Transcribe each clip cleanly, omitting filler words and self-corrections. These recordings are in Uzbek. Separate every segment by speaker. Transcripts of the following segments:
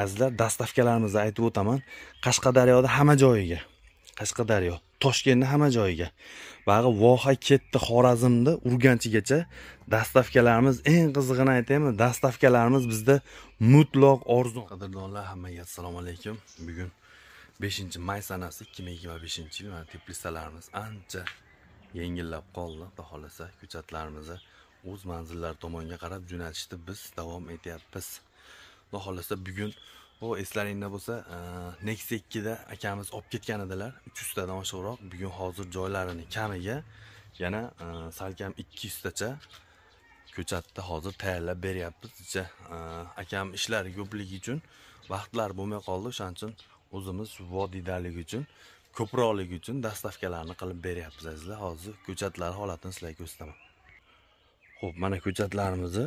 Speaker 1: Azizlar, dastavkalarimizni aytib o'taman. Qashqadaryoda hamma joyiga, Qashqadaryo, Toshkentda hamma joyiga, bag'i Voha ketdi, Xorazmda Urganchigacha dastavkalarimiz. Eng qizig'ini aytaymi, dastavkalarimiz bizda mutlaq arzon. Qadrdonlar, hammaga assalomu alaykum. Bugun 5 may sanasi 2025-yil. Mana teplisalarimiz ancha yengillab qoldi. Xudo xolasa ko'chatlarimizni o'z manzillari tomonga qarab jo'natishni biz davom etyapmiz. Xudo xolasa bugun o eslaringda bo'lsa, Nexia 2 da akamiz olib ketgan edilar, 300 tadan oshiqroq. Bugun hozir joylarini kamiga yana salkam 200 tacha ko'chatni hozir tayyorlab beryapmiz. Akam ishlari ko'pligi uchun vaqtlari bo'lmay qoldi. O'shaning uchun o'zimiz vodiydaligi uchun, ko'proqligi uchun dastavkalarni qilib beryapmiz, azizlar. Hozir ko'chatlar holatini sizlarga ko'rsataman. Xo'p, mana ko'chatlarimizni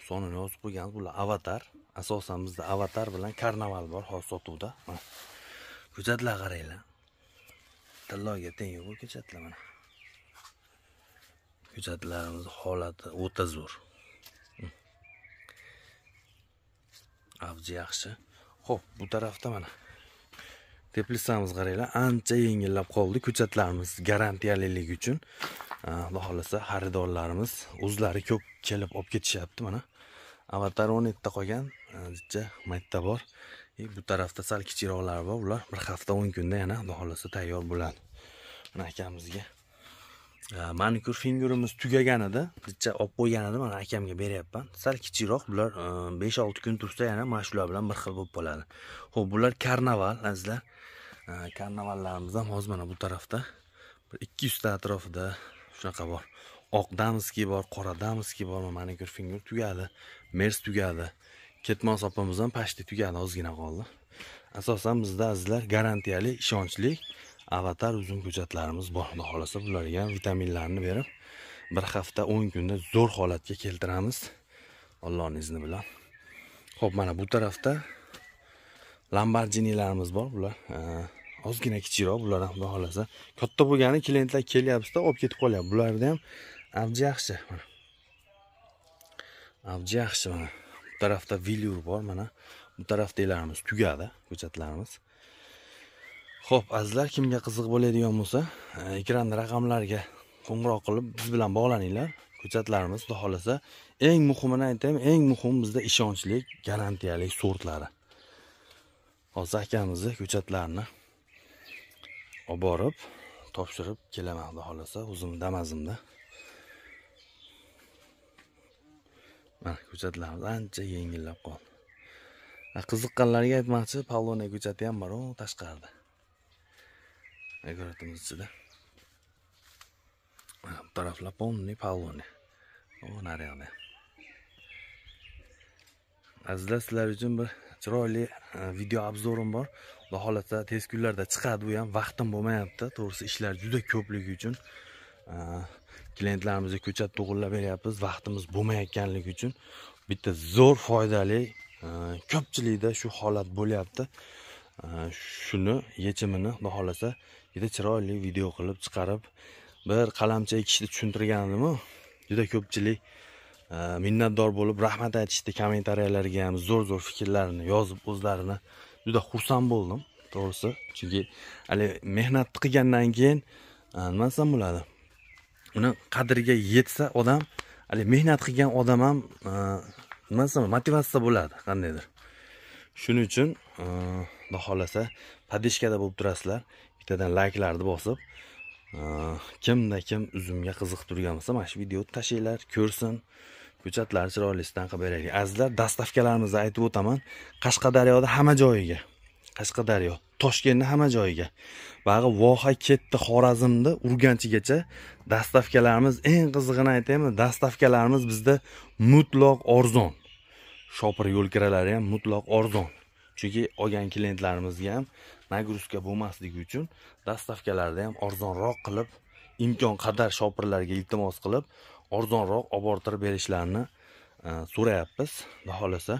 Speaker 1: sonini yozib qo'yganmiz. Bular Avatar. Asosan bizda Avatar bilan Karnaval bor hozir sotuvda. Mana ko'chatlar qaranglar. Tilloga teng bu ko'chatlar mana. Ko'chatlarimiz holati o'ta zo'r. Avji yaxshi. Xo'p, bu tarafda mana teplisamiz qaranglar, ancha yengillab qoldi. Ko'chatlarimiz garantiyaliligi uchun Xudo xolasa xaridorlarimiz o'zlari ko'p kelib olib ketishyapti. Mana Avatar 17 ta qolgan, jicha mayda bor. Bu tarafda sal kichikroqlari bor. Ular bir hafta 10 kunda yana Xudo xolasa tayyor bo'ladi. Mana akamizga manikyur fingurimiz tugagan edi, jicha olib qo'ygan edi, mana akamga beryapman. Sal kichikroq, bular 5-6 kun tursa yana mana shular bilan bir xil bo'lib qoladi. Xo'p, bular Karnaval, azizlar. Karnavallarimiz ham hozir mana bu tarafda bir 200 ta atrofida shunaqa bor. Oq дамский bor, qora дамский bor, manikyur finger tugadi, mers tugadi. Ketmon sopimiz ham почти tugadi, ozgina qoldi. Asosan bizda, azizlar, garantiyali, ishonchli Avatar uzun ko'chatlarimiz bor. Xudo xolasa bularga ham vitaminlarni berib, bir hafta 10 kunda zo'r holatga keltiramiz. Allohning izni bilan. Xo'p, mana bu tarafda Lamborghinilarimiz bor. Bular ozgina kichikroq, bular ham xudo xolasa katta bo'lgani klientlar kelyapti-da, olib ketib qolyapti. Bularda ham avji yaxshi mana. Avji yaxshi mana. Bu tarafda Villur bor mana. Bu tarafdagilarimiz tugadi, ko'chatlarimiz. Xo'p, azizlar, kimga qiziq bo'ladigan bo'lsa, ekranda raqamlarga qo'ng'iroq qilib biz bilan bog'laninglar. Ko'chatlarimiz xudo xolasa, eng muhimini aytayim, eng muhimi bizda ishonchli, garantiyali sortlari. Hozir akamizni ko'chatlarini olib borib, topshirib kelaman xudo xolasa, o'zim Damazimda. Mana ko'chatlarimiz ancha yengillab qoldi. Qiziqqanlarga aytmoqchi, Pavloniya ko'chati ham bor, u tashqarida. Agoratimiz ichida. Mana bu taraflar полный Pavloniya. O naryoqda. Azizlar, sizlar uchun bir chiroyli video обзор im bor. Xudo xolasa tez kunlarda chiqadi bu ham. Vaqtim bo'lmayapti. To'g'risi ishlar juda ko'pligi uchun klientlarimizga ko'chat to'g'irlab beryapmiz. Vaqtimiz bo'lmayotganligi uchun bitta zo'r foydali, ko'pchilikda shu holat bo'lyapti. Shuni yechimini xudo xolasa juda chiroyli video qilib chiqarib, bir qalamcha ekishni tushuntirgan edim-ku. Juda ko'pchilik minnatdor bo'lib rahmat aytishdi, kommentariyalarga ham zo'r-zo'r fikrlarini yozib, o'zlarini juda xursand bo'ldim, to'g'risi. Chunki hali mehnat qilgandan keyin nima desam bo'ladi? Uni qadriga yetsa odam, hali mehnat qilgan odam ham nima desam, motivatsiya bo'ladi qandaydir. Shuning uchun xudo xolasa поддержка da bo'lib turasizlar. Bittadan layklarni bosib, kimda kim uzumga qiziqib turgan bo'lsa, mana shu videoni tashlanglar, ko'rsin. Ko'chatlarni chiroylisidan qilib beraylik. Azizlar, dastavkalarimizni aytib o'taman. Qashqadaryoda hamma joyiga, Qashqadaryo, Toshkentda hamma joyiga, bag'i Voha ketdi, Xorazmda Urganchigacha dastavkalarimiz. Eng qizig'ini aytaymi, dastavkalarimiz bizda mutlaq arzon. Shopir yo'l kiralari ham mutlaq arzon. Chunki olgan klientlarimizga ham нагрузка bo'lmasligi uchun dastavkalarda ham arzonroq qilib, imkon qadar shopirlarga iltimos qilib, arzonroq olib bortirib berishlarini so'rayapmiz. Xudo xolasa.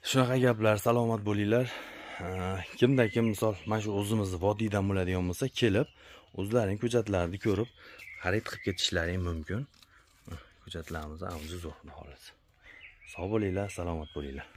Speaker 1: Shunaqa gaplar, salomat bo'linglar. Kimda kim misol mana shu o'zimizni vodiydan bo'ladigan bo'lsa, kelib o'zlaring ko'chatlarni ko'rib, xarid qilib ketishlaring mumkin. Ko'chatlarimiz avji zo'r, xudo xolasa. Sog' bo'linglar, salomat bo'linglar.